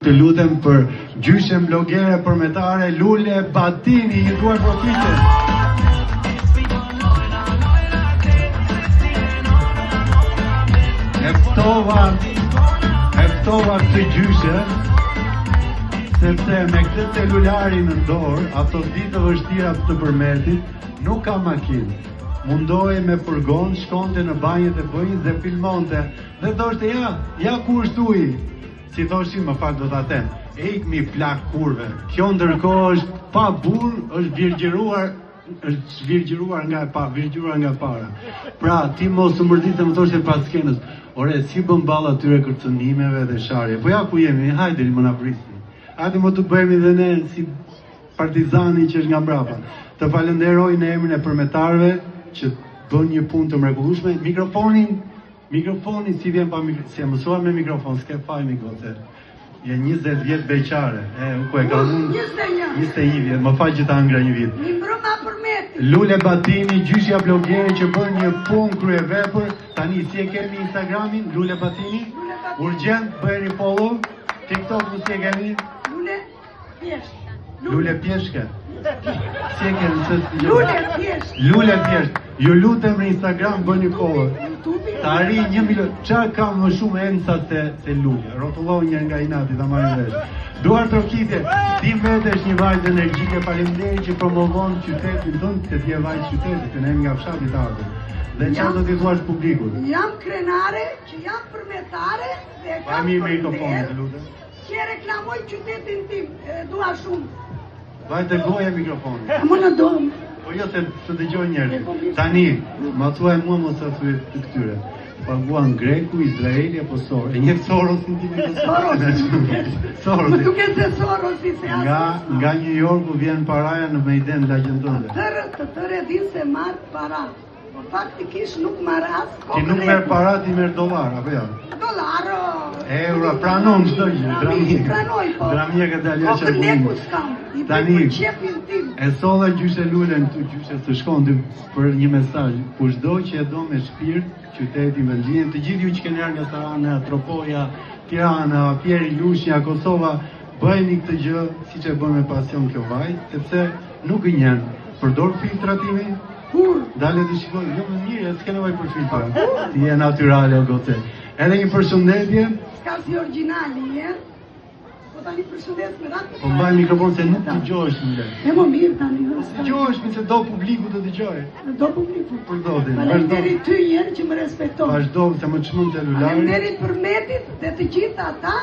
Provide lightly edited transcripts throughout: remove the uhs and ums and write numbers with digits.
Të lutem për gjyshen blogere përmetare Lule Batini, një duartrokitje. E ftova, e ftova këtë gjyshe, sepse me këtë celularin në dorë, ato ditë të vështira të Përmetit, nuk ka makinë. Mundohej me furgon, shkonte në banjët e Bënjës dhe filmonte. Dhe thoshte ja, ja ku është uji. Si thoshin, më fal do ta them. E ik mi plak kurve. Kjo ndërkohë është pa burrë, është virgjëruar, është zvirgjëruar nga e pa, virgjëruar nga para. Pra, ti mos u mërzit se më thoshte pas skenës. Ore, si bën ballë atyre kërcënimeve dhe sharje. Po ja ku jemi, hajde më na vrisni. Hajde më të bëhemi dhe ne si partizani që është nga mbrapa. Të falenderoj në emrin e përmetarëve që bën një punë të mrekullueshme. Mikrofonin Mikrofoni si vjen pa mikrofon, si e mësuar me mikrofon, s'ke faj mi goce. Je 20 vjet beqare, e ku e kam unë? 21. 21 vjet, më fal që ta ngra një vit. Mirëmbrëma Përmeti. Lule Batini, gjyshja blogere që bën një punë kryevepër. Tani si e kemi Instagramin Lule Batini? Lule Batini. Urgjent bëjeni follow. TikTok si e kemi? Lule Pjeshk. Lule Pjeshke. Si e kemi se Lule Pjeshk. Lule Pjeshk. Ju lutem në Instagram bëni follow. YouTube-i. Ta arri një milion. Ça ka më shumë enca se, se Lule? Rrotullohu një nga inati, ta marrim vesh. Duartrokitje, ti mbetesh një vajzë energjike, faleminderit që promovon qytetin tënd, se ti je vajzë qytetit, se ne jemi nga fshati të ardhur. Dhe çfarë do t'i thuash publikut? Jam krenare që jam përmetare dhe e Pa kam mirë për mikrofonin, nder të lutem. Që e reklamoj qytetin tim, e dua shumë. Vaj të goja mikrofonin. Më në domë. Po jo se të dëgjoj njerëzit. E, po mirë. Tani, ma thuaj mua mos e thuaj të këtyre. Paguan Greku, Izraeli apo Soros? E njeh Sorosin ti me Sorosin. Sorosin. Më duket se Sorosi se as. Nga nga New Yorku vjen paraja në Mejden lagjen tënde. Tërë të tërë e din se marr para. Po faktikisht nuk marr as Ti nuk merr para, ti merr dollar, apo jo? Dollar. Euro, pranon çdo gjë, drami. Pranoj po. Dramia ka dalë Po jashtë këndeku qarkullimit. s'kam. I bëj Tani për qefin tim. E solla gjyshe Lulen këtu gjyshe të shkon ty për një mesazh. Kushdo që e do me shpirt qytetin vendlindjen, të gjithë ju që keni ardhur nga Saranda, Tropoja, Tirana, Fieri, Lushnja, Kosova, bëjeni këtë gjë siç e bën me pasion kjo vajzë, sepse nuk gënjen. Përdor filtra ti? Kur? Dale ti shikoj, jo më mirë, s'ke nevojë për filtra. Ti je natyrale o goce. Edhe një përshëndetje, S'ka si origjinali, e? Po tani përshëndes me ratë. po mbaj mikrofon se nuk dëgjohesh më lehtë. E më mirë tani, ë, s'ka. Dëgjohesh mi se do publiku të dëgjojë. Do publiku. Për zotin, Faleminderit ty një herë që më respekton. Vazhdo se më çmend celularin. Faleminderit Përmetit dhe të gjithë ata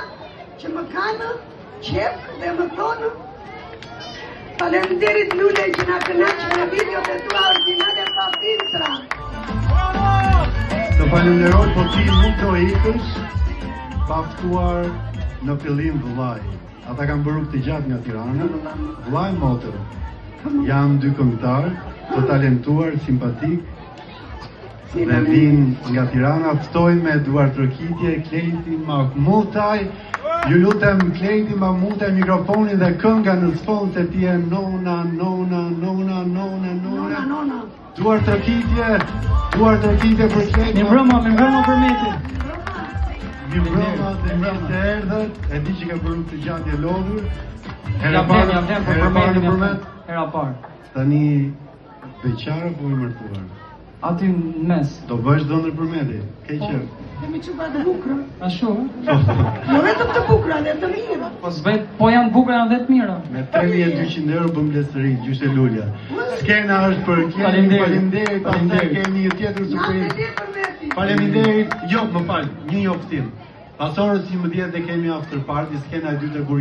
që më kanë qef dhe më thonë Faleminderit Lule që na kënaq me videot e tua origjinale pa filtra. Të falenderoj, po ti nuk do ikësh pa ftuar në fillim vëllai. Ata kanë bërë rrugë të gjatë nga Tirana. Vëllai motër. Janë dy këngëtarë, të talentuar, simpatik, Dhe vijnë nga Tirana, ftoj me duartrokitje Klejti Mahmutaj. Ju lutem Klejti Mahmutaj mikrofonin dhe kënga në sfond se ti je nona, nona, nona, nona, nona. Nona, nona. Duartrokitje, duartrokitje për Klejtin. Mirëmbrëma, mirëmbrëma Përmetit. Mirëmbrëma dhe mirë se erdhët. E di që ke bërë rrugë të gjatë je lodhur. Ja vlen, ja vlen për Hera parë në Përmetin. ja vlen. Përmet. Hera parë. Tani beqar apo i martuar? Aty në mes. Do bësh dhëndër Përmeti. Ke Po. qef. Kemi çupa të bukura. Ashtu, ë? Jo vetëm të bukura, dhe të mira. Po s'bet, po janë bukura janë dhe të mira. Me 3200 euro bëm blesëri, gjyshe Lulja. Skena është për Klenin, Faleminderit. faleminderit, pastaj Faleminderit. kemi një tjetër Natën surprizë. e lirë Përmeti. Faleminderit. Jo, më fal, një njoftim. Pas orës 11 dhe kemi after party, skena e dytë e kur.